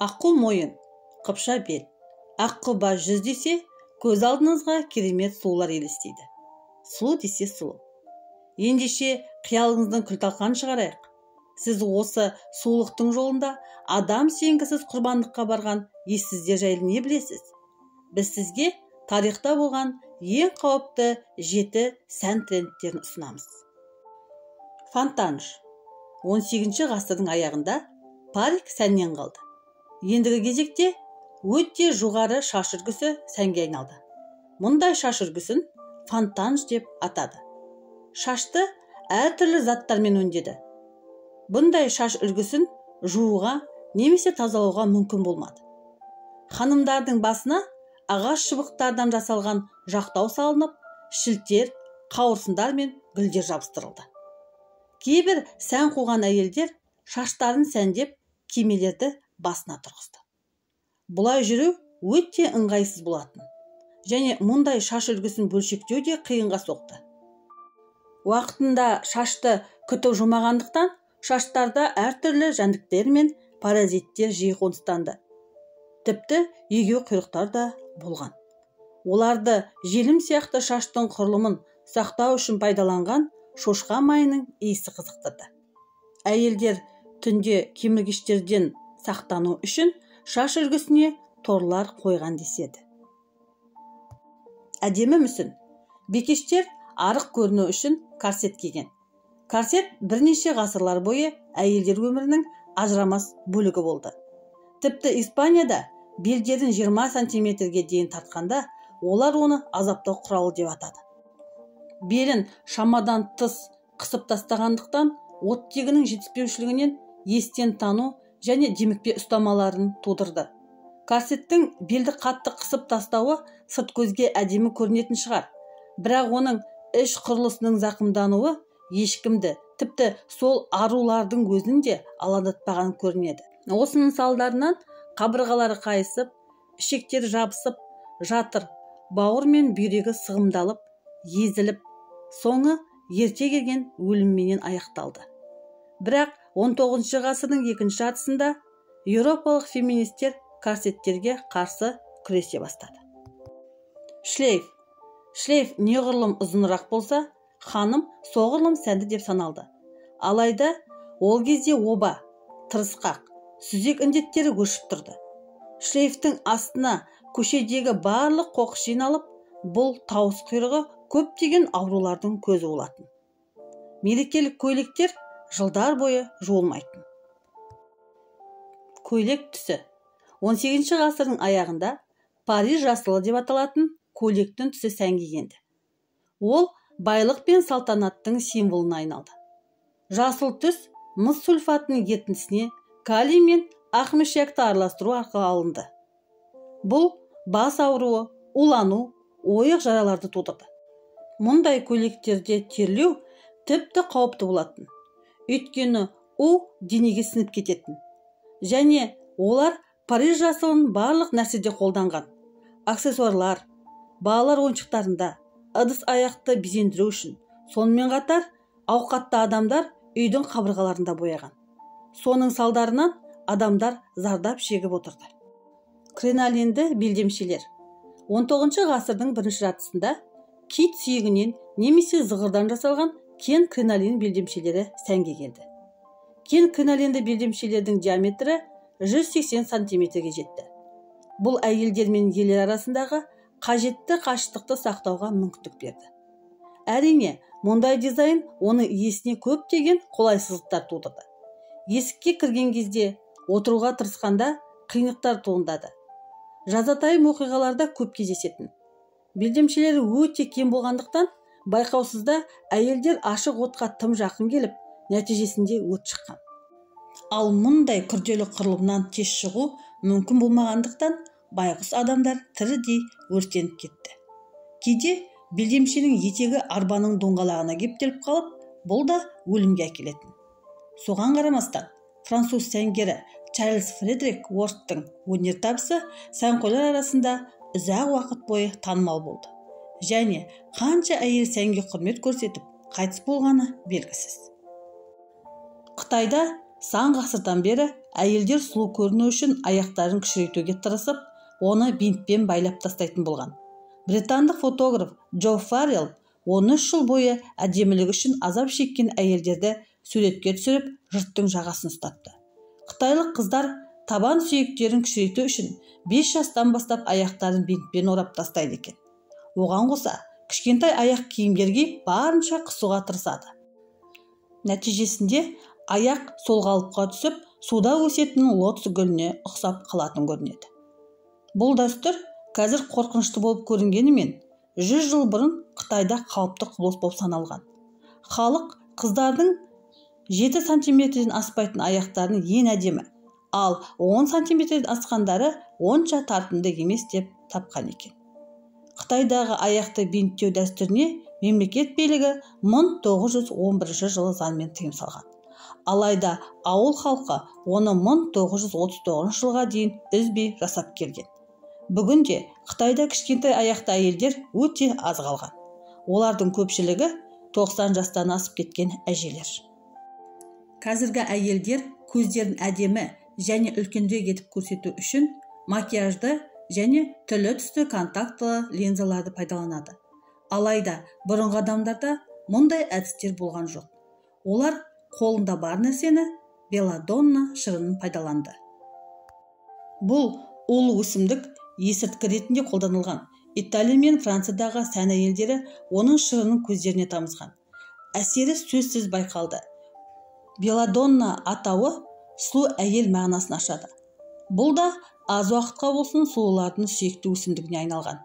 Аққу мойын, қыпша бет, аққұба жүз десе, көз алдыңызға керемет сұлулар елестейді. Сұлу десе сұлу. Ендеше қиялыңыздың күлталқанын шығарайық. Сіз осы сұлулықтың жолында адам сенгісіз құрбандыққа барған ессіздер жайлы не білесіз? Біз сізге тарихта болған ең қауіпті 7 сән трендтерін ұсынамыз. Фонтанж. 18 ғасырдың аяғында парик сәннен қалды. Ендігі кезекте өте жоғары шаш үлгісі сәнге айналды. Мұндай шаш үлгісін фонтанж деп атады. Шашты әртүрлі заттармен өңдеді. Бұндай шаш үлгісін жууға немесе тазалауға мүмкін болмады. Ханымдардың басына ағаш шыбықтардан жасалған жақтау салынып, шілтер, қауырсындар мен гүлдер жабыстырылды. Кейбір сән қуған әйелдер шаштарын сәндеп, кимелерді басына тұрғызды. Бұлай жүру өте ыңғайсыз болатын. Және мұндай шаш үлгісін бөлшектеу де қиынға соқты. Уақытында шашты күтіп жумағандықтан шаштарда әртүрлі жәндіктер мен паразиттер жиі қоныстанды. Тіпті егеу құйрықтар да болған. Оларды желім сияқты шаштың құрылымын сақтау үшін пайдаланған шошқа майының иісі қызықтырды. Әйелдер түнде кеміргіштерден сақтану үшін шаш үлгісіне торлар қойған деседі. Әдемі мүсін. Бикештер арық көріну үшін корсет киген. Корсет бірнеше ғасырлар бойы әйелдер өмірінің ажырамас бөлігі болды. Тіпті Испанияда белдерін 20 сантиметрге дейін тартқанда, олар оны азаптау құралы деп атады. Белін шамадан тыс қысып тастағандықтан оттегінің жетіспеушілігінен естен тану және демікпе ұстамаларын тудырды. Корсеттің белді қатты қысып тастауы сырт көзге әдемі көрінетін шығар. Бірақ оның іш құрылысының зақымдануы ешкімді, тіпті сол арулардың өзін де алаңдатпаған көрінеді. Осының салдарынан қабырғалары қайысып, ішектері жабысып, жатыр, бауыр мен бүйрегі сығымдалып, езіліп, соңы ерте келген өлімменен аяқталды. Бірақ 19 ғасырдың екінші жартысында еуропалық феминистер корсеттерге қарсы күресе бастады. Шлейф. Шлейф неғұрлым ұзынырақ болса, ханым соғұрлым сәнді деп саналды. Алайда ол кезде оба, тырысқақ, сүзек індеттері өршіп тұрды. Шлейфтің астына көшедегі барлық қоқыс жиналып, бұл тауыс құйрығы көптеген аурулардың көзі болатын. Мерекелік көйлектер жылдар бойы жуылмайтын. Көйлек түсі. 18 ғасырдың аяғында Париж жасылы деп аталатын көйлектің түсі сәнге енді. Ол байлық пен салтанаттың символына айналды. Жасыл түс мыс сульфатының ерітіндісіне калий мен ақ мышьякты араластыру арқылы алынды. Бұл бас ауруы, улану, ойық жараларды тудырды. Мұндай көйлектерде терлеу тіпті қауіпті болатын. Өйткені у денеге сіңіп кететін. Және олар Париж жасылын барлық нәрседе қолданған. Аксессуарлар, балалар ойыншықтарында, ыдыс аяқты безендіру үшін, сонымен қатар ауқатты адамдар үйдің қабырғаларында бояған. Соның салдарынан адамдар зардап шегіп отырды. Кринолинді белдемшелер. 19 ғасырдың бірінші жартысында кит сүйегінен немесе зығырдан жасалған кен кринолин белдемшелері сәнге келді. Кен кринолинді белдемшелердің диаметрі 180 сантиметрге жетті. Бұл әйелдер мен ерлер арасындағы қажетті қашықтықты сақтауға мүмкіндік берді. Әрине, мұндай дизайн оның иесіне көптеген қолайсыздықтар тудырды. Есікке кірген кезде, отыруға тырысқанда қиындықтар туындады. Жазатайым оқиғаларда көп кездесетін. Белдемшелері өте кем болғандықтан, байқаусызда әйелдер ашық отқа тым жақын келіп, нәтижесінде өрт шыққан. Ал мұндай күрделі құрылымнан тез шығу мүмкін болмағандықтан, байғұс адамдар тірідей өртеніп кетті. Кейде белдемшенің етегі арбаның доңғалағына кептеліп қалып, бұл да өлімге әкелетін. Соған қарамастан, француз сәнгері Чарльз Фредерик Уордтың өнертабысы сәнқойлар арасында ұзақ уақыт бойы танымал болды. Және қанша әйел сәнге құрмет көрсетіп, қайтыс болғаны белгісіз. Қытайда Сан ғасырдан бері әйелдер сұлу көріну үшін аяқтарын кішірейтуге тырысып, оны бинтпен байлап тастайтын болған. Британдық фотограф Джо Фаррелл 13 жыл бойы әдемілік үшін азап шеккен әйелдерді суретке түсіріп, жұрттың жағасын ұстатты. Қытайлық қыздар табан сүйектерін кішірейту үшін 5 жастан бастап аяқтарын бинтпен орап тастайды екен. Оған қоса, кішкентай аяқ киімдер киіп, барынша қысуға тырысады. Нәтижесінде аяқ сол қалыпқа түсіп, суда өсетін лотос гүліне ұқсап қалатын көрінеді. Бұл дәстүр қазір қорқынышты болып көрінгенімен, 100 жыл бұрын Қытайда қалыпты құбылыс болып саналған. Халық қыздардың 7 сантиметрден аспайтын аяқтарын ең әдемі, ал 10 сантиметрден асқандары онша тартымды емес деп тапқан екен. Қытайдағы аяқты бинттеу дәстүріне мемлекет билігі 1911 жылы заңмен тыйым салған. Алайда ауыл халқы оны 1939 жылға дейін үзбей жасап келген. Бүгінде Қытайда кішкентай аяқты әйелдер өте аз қалған. Олардың көпшілігі 90 жастан асып кеткен әжелер. Қазіргі әйелдер көздерін әдемі және үлкенірек етіп көрсету үшін макияжды және түрлі түсті контактылы линзаларды пайдаланады. Алайда бұрынғы адамдарда мұндай әдістер болған жоқ. Олар қолында бар нәрсені, белладонна шырынын пайдаланды. Бұл улы өсімдік есірткі ретінде қолданылған. Италия мен Франциядағы сән әйелдері оның шырынын көздеріне тамызған. Әсері сөзсіз байқалды. Белладонна атауы сұлу әйел мағынасын ашады. Бұл да аз уақытқа болсын сұлулардың сүйікті өсімдігіне айналған.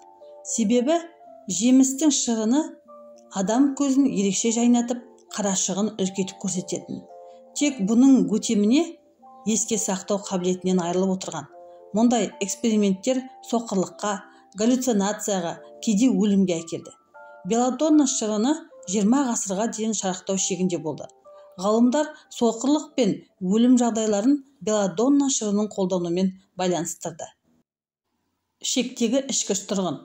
Себебі жемістің шырыны адам көзін ерекше жайнатып, қарашығын үлкейтіп көрсететін. Тек бұның өтеміне еске сақтау қабілетінен айырылып отырған. Мұндай эксперименттер соқырлыққа, галлюцинацияға, кейде өлімге әкелді. Белладонна шырыны 20 ғасырға дейін шарықтау шегінде болды. Ғалымдар соқырлық пен өлім жағдайларын белладонна шырынын қолданумен байланыстырды. Ішектегі ішкіш тұрғын.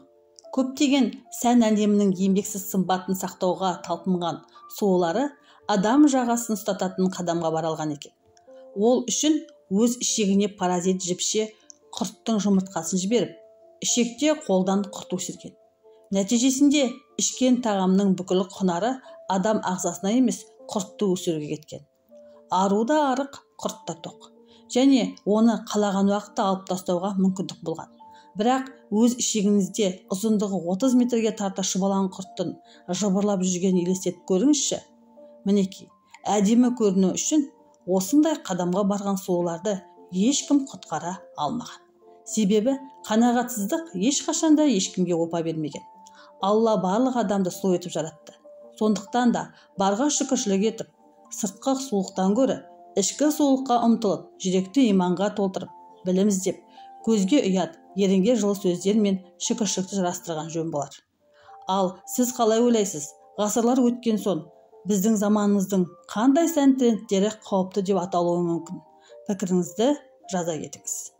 Көптеген сән әлемінің еңбексіз сымбатын сақтауға талпынған сұлулары адам жағасын ұстататын қадамға бара алған екен. Ол үшін өз ішегіне паразит жіпше құрттың жұмыртқасын жіберіп, ішекте қолдан құрт өсірген. Нәтижесінде ішкен тағамның бүкіл құнары адам ағзасына емес, құртты өсіруге кеткен. Ару да арық, құрт та тоқ. Және оны қалаған уақытта алып тастауға мүмкіндік болған. Бірақ өз ішегіңізде ұзындығы 30 метрге тарта шұбалаң құрттың жыбырлап жүргенін елестетіп көріңізші. Мінекей, әдемі көріну үшін осындай қадамға барған сұлуларды ешкім құтқара алмаған. Себебі қанағатсыздық ешқашанда ешкімге опа бермеген. Алла барлық адамды сұлу етіп жаратты. Сондықтан да барға шүкіршілік етіп, сыртқы сұлулықтан гөрі ішкі сұлулыққа ұмтылып, жүректі иманға толтырып, білім іздеп, көзге ұят, ерінге жылы сөздер мен шүкіршілікті жарастырған жөн болар. Ал сіз қалай ойлайсыз? Ғасырлар өткен соң біздің заманымыздың қандай сән трендтері қауіпті деп аталуы мүмкін? Пікіріңізді жаза кетіңіз.